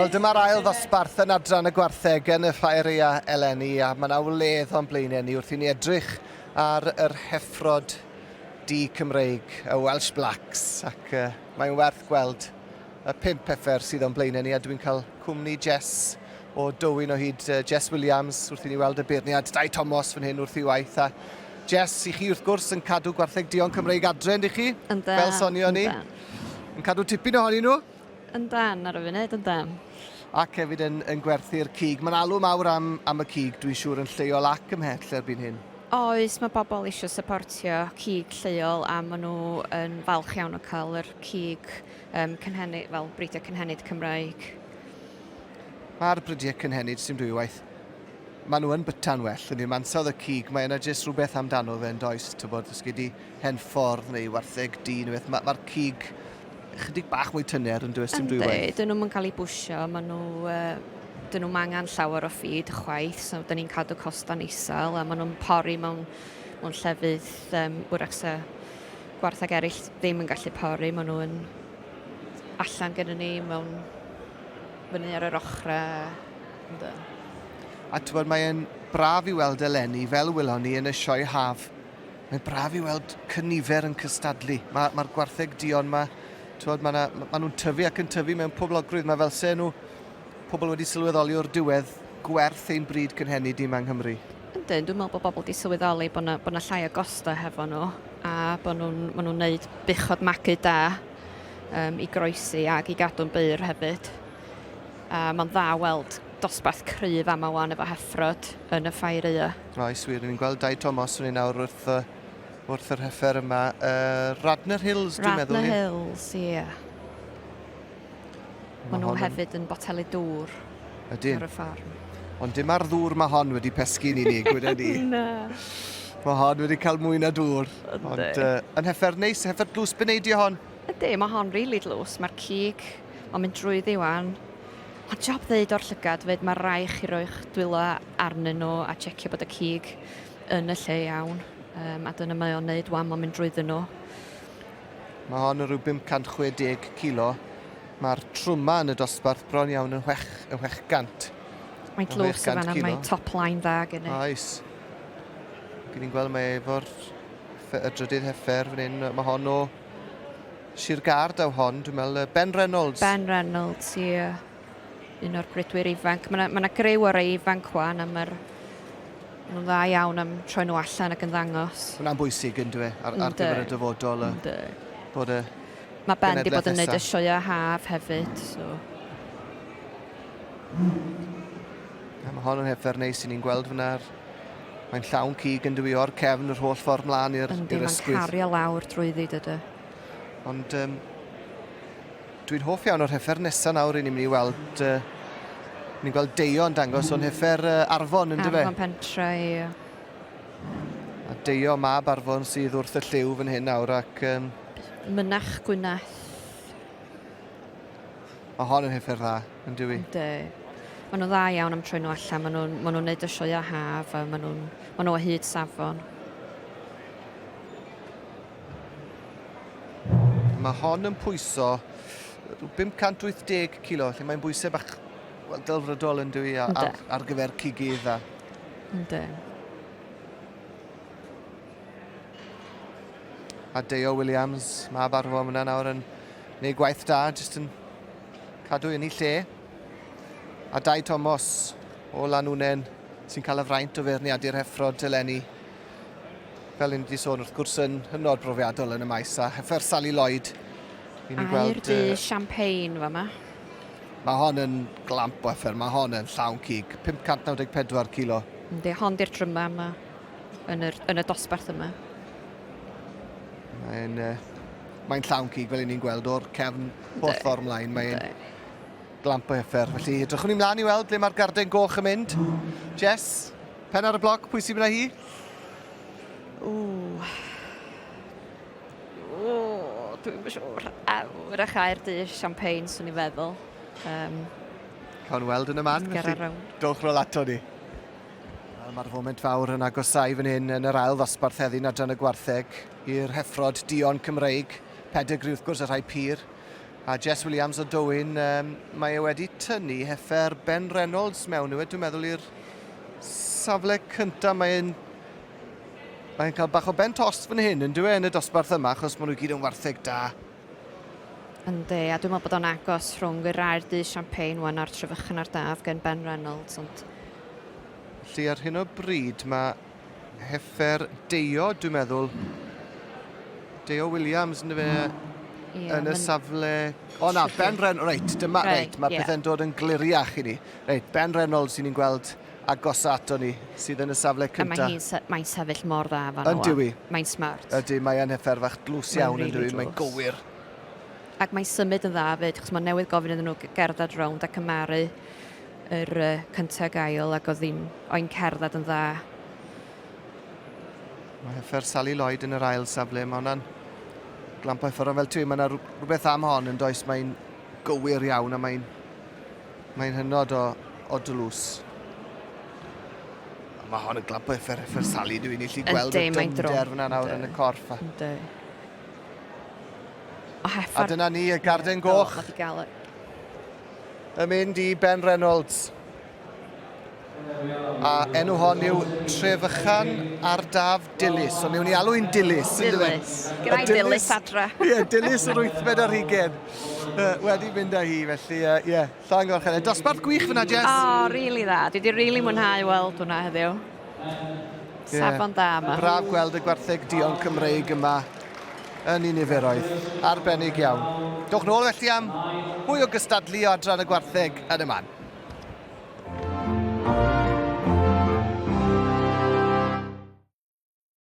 Wel, dyma'r ail ddosbarth yn adran y gwartheg yn y Ffair Aea eleni, a mae yna wledd o'n blaenau ni wrth i ni edrych ar yr heffrod du Cymreig, y Welsh Blacks, ac uh, mae'n werth gweld y pump heffer sydd o'n blaenau ni, a dwi'n cael cwmni Jess o Dywyn o hyd, uh, Jess Williams, wrth i ni weld y beirniad, Dai Thomas fan hyn wrth i waith, a Jess, i chi wrth gwrs yn cadw gwartheg duon Cymreig adre, yndych chi? Yndan. Fel sonio ni. Yn cadw tipyn ohonyn nhw. Yndan, ar y funud, yndan. Ac hefyd yn, yn gwerthu'r cig. Mae'n alw mawr am, am y cig, dwi'n siŵr, yn lleol ac ymhell erbyn hyn. Oes, mae bobl eisiau supportio cig lleol a maen nhw yn falch iawn o cael yr cig um, cynhenid, fel bridiau cynhenid Cymraeg. Mae'r bridiau cynhenid, sy'n dwywaith, maen nhw yn byta'n well, yn dim ansawdd y cig, mae yna jyst rhywbeth amdano fe yn does, tybod, os gei di hen ffordd neu wartheg du neu beth, mae'r ma cig chydig bach mwy tyner yn dwys, dim dwywaith. Yndi, dyn nhw'm yn cael eu bwsio, maen nhw, uh, dyn nhw'm angen llawer o ffid chwaith, so dyn ni'n cadw costau'n isel a maen nhw'n pori mewn, mewn llefydd um, wrach se gwartheg eraill ddim yn gallu pori, maen nhw'n allan gyda ni mewn fyny ar yr ochrau. Ynddo. A ti'n bod, mae'n braf i weld eleni, fel wylon ni yn y sioe haf, Mae'n braf i weld cynifer yn cystadlu. Mae'r ma, gwartheg duon ma, twod, ma, ma, ma nhw'n tyfu ac yn tyfu mewn poblogrwydd. Mae fel se nhw, pobl wedi sylweddoli o'r diwedd gwerth ein bryd cynhenid ni yma yng Nghymru. Yndyn, dwi'n meddwl bod bobl wedi sylweddoli bod yna, bod 'na llai o gostau hefo nhw a bod nhw'n ma nhw'n neud buchod magu da um, i groesi ac i gadw'n byr hefyd. A mae'n dda weld dosbarth cryf ama wan efo heffrod yn y ffair aea. Oes wir, ni'n gweld Dai Thomas fan hyn nawr wrth, uh, wrth yr heffer yma. Uh, Radnor Hills, dwi'n meddwl. Radnor Hills, ie. Yeah. Maen nhw hefyd yn botelu dŵr Ydyn. ar y ffarm. Ond dim ar ddŵr mae hon wedi pesgu'n unig, gweda ni. Na. Mae hon wedi cael mwy na dŵr. Yndi. Ond uh, yn heffer neis, heffer dlws beneidio hon. Yndi, mae hon rili really dlws. Mae'r cig, mae'n mynd drwyddi wan. Mae'n job ddeud o'r llygad 'fyd, mae rai chi roi'ch dwylo arnyn nhw a checio bod y cig yn y lle iawn. Um, a dyna mae o'n neud wan, mae'n mynd drwyddyn nhw. Mae hon yn rhyw 560 kilo. Mae'r trwma yn y dosbarth bron iawn yn 600. Mae'n dlws yn fanna, mae top line dda gen i. Oes. Gyn ni'n gweld mae efo'r y drydydd heffer fan hyn. Mae hon o Sir Gâr daw hon, dwi'n meddwl, Ben Reynolds. Ben Reynolds, ie. Yeah. Un o'r bridwyr ifanc. Mae yna ma griw o'r rei ifanc wan, a mae'r nhw'n dda iawn am troi nhw allan ac yn ddangos. Hwna'n bwysig yn dwi, ar, ar gyfer y dyfodol. Ynddi. Bod y Mae Ben wedi bod yn gwneud y sioeau haf hefyd, so... Ja, mae hon yn heffer neis i ni'n gweld fyna. Mae'n llawn cig yn dwi o'r cefn yr holl ffordd mlaen i'r ysgwydd. Yndi, mae'n cario lawr drwyddi dydy. Ond um, dwi'n hoff iawn o'r heffer nesaf nawr i ni'n mynd i weld... Uh, ni'n gweld Deio yn dangos o'n heffer uh, Arfon, yn dyfe? Arfon Pentre, ie. A Deio mab Arfon sydd wrth y lliw fan hyn nawr ac... Um, Mynach Gwyneth. Mae hon yn heffer dda, yn dywi? Yndi. Maen nhw'n dda iawn am troi nhw allan. Maen nhw'n ma nhw neud y sioeau haf a maen nhw'n ma nhw o hyd safon. Mae hon yn pwyso 580 kilo, lle mae'n bwysau bach wel, delfrydol yn dwi ar, ar, ar gyfer cigydd. A... Ynddi. A Deo Williams, mab Arfon yna nawr yn gwneud gwaith da, jyst yn cadw yn ei lle. A Dai Thomas o Lanwnen sy'n cael y fraint o feirniadu'r heffrod eleni. Fel ni wedi sôn, wrth gwrs, yn hynod brofiadol yn y maes, a heffer Sally Lloyd. I ni gweld... Air du champagne fa ma. Mae hon yn glamp o heffer, mae hon yn llawn cig, 594 kilo. Yndi, hon di'r dryma yma, yn, yr, yn y dosbarth yma. Mae'n uh, mae llawn cig, fel i ni'n gweld, o'r cefn holl ffordd mlaen. Mae'n glamp o heffer. Felly, edrychwn ni mlaen i weld ble mae'r garden goch yn mynd. Jess, Pen ar y bloc, pwy sy'n mynd â hi? Ww. Ww, dwi'n yn siŵr. Wrach air du champagne, swn i'n feddwl. Um, Cawn weld yn y man, felly dowch rôl ato ni. Wel, mae'r foment fawr yn agosau fan hyn yn yr ail ddosbarth heddi yn adran y gwartheg i'r heffrod duon Cymreig, pedigri wrth gwrs y rhai pur. A Jess Williams o Dywyn, um, mae e wedi tynnu heffer Ben Reynolds mewn yw e, dwi'n meddwl i'r safle cyntaf. Mae'n Mae'n cael bach o ben tost fan hyn, yn dyw e, yn y dosbarth yma, achos maen nhw gyd yn wartheg da. Yndi, a dwi'n meddwl bod o'n agos rhwng yr air du champagne wan a'r Trefychan a'r Daf gen Ben Reynolds, ond... Felly ar hyn o bryd mae heffer Deio, dwi'n meddwl, Deio Williams, yn fe, yeah, yn y safle... O na, Ben Reynolds, reit, dyma, reit, reit mae yeah. pethau'n dod yn gliriach i ni. Reit, Ben Reynolds i ni'n gweld agosa ato ni, sydd yn y safle cyntaf. A mae hi'n mae sefyll mor dda fan Yn dywi. Mae'n smart. Ydy, mae yn heffer fach dlws iawn yn dywi, mae'n gywir. Ac mae'n symud yn dda fyd, achos mae newydd gofyn iddyn nhw gerdded rownd ac ymaru yr uh, cyntaf gael ac oedd hi'n oen cerdded yn dda. Mae heffer Sally Lloyd yn yr ail safle, mae hwnna'n glamp o heffer, ond fel ti, mae yna rhywbeth am hon yn does, mae'n gywir iawn a mae'n Mae'n hynod o, o dlws. Mae hon yn glamp o effer, effer Sally, dwi'n illu gweld y dyfnder fyna nawr yn y corff. Yndi. O heffer... A dyna ni, y garden goch. Mae di gael e. Yn mynd i Ben Reynolds. A enw hon yw Trefychan Ardaf Dilys. Ond newn ni alw hi'n Dilys. Dilys. Gyda i Dilys adra. Ie, Dilys yr wythfed ar hugen. Uh, wedi mynd â hi, felly, ie, uh, yeah, llongyfarchiadau. Dosbarth gwych fyna, Jess. O, oh, rili dda. Dwi wedi rili mwynhau weld hwnna heddiw. Yeah. Safon da yma. Braf gweld y gwartheg duon Cymreig yma yn ei niferoedd. Arbennig iawn. Dowch nôl felly am fwy o gystadlu o adran y gwartheg yn y man.